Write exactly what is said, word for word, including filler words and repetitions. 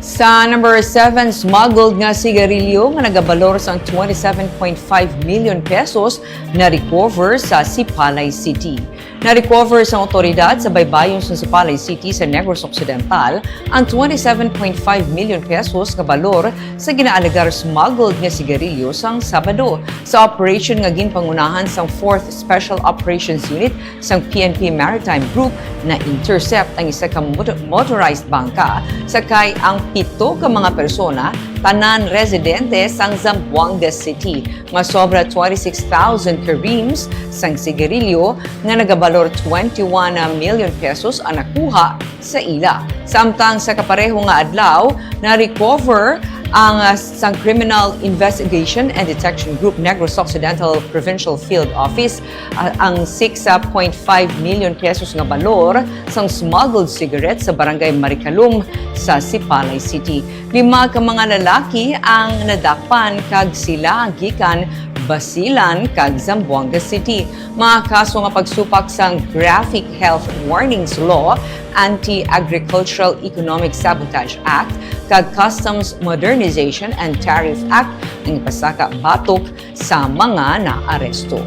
Sa number seven, smuggled nga sigarilyo nga nagabalor sang twenty-seven point five million pesos na-recover sa Sipalay City. Na-recover sang otoridad sa baybayon sang Sipalay City sa Negros Occidental ang twenty-seven point five million pesos nga balor sa ginaalegar smuggled nga sigarilyo sang Sabado. Sa operation nga ginpangunahan sang Fourth Special Operations Unit sang P N P Maritime Group, na-intercept ang isa ka motor-, motorized bangka, sakay ang pito ka mga persona, tanan residente sang Zamboanga City. Masobra twenty-six thousand ka reams sang sigarilyo nga nagabalor twenty-one million pesos ang nakuha sa ila. Samtang sa kapareho nga adlaw, na-recover ang, ah, sang Criminal Investigation and Detection Group Negros Occidental Provincial Field Office, ah, ang six point five million pesos nga balor sang smuggled cigarette sa Barangay Maricalum sa Sipalay City. Lima ka mga lalaki ang nadakpan kag sila gikan Basilan kag Zamboanga City. Mga kaso nga pagsupak sang Graphic Health Warnings Law, Anti-Agricultural Economic Sabotage Act, kag Customs Modernization and Tariff Act ang ipasaka batok sa mga naaresto.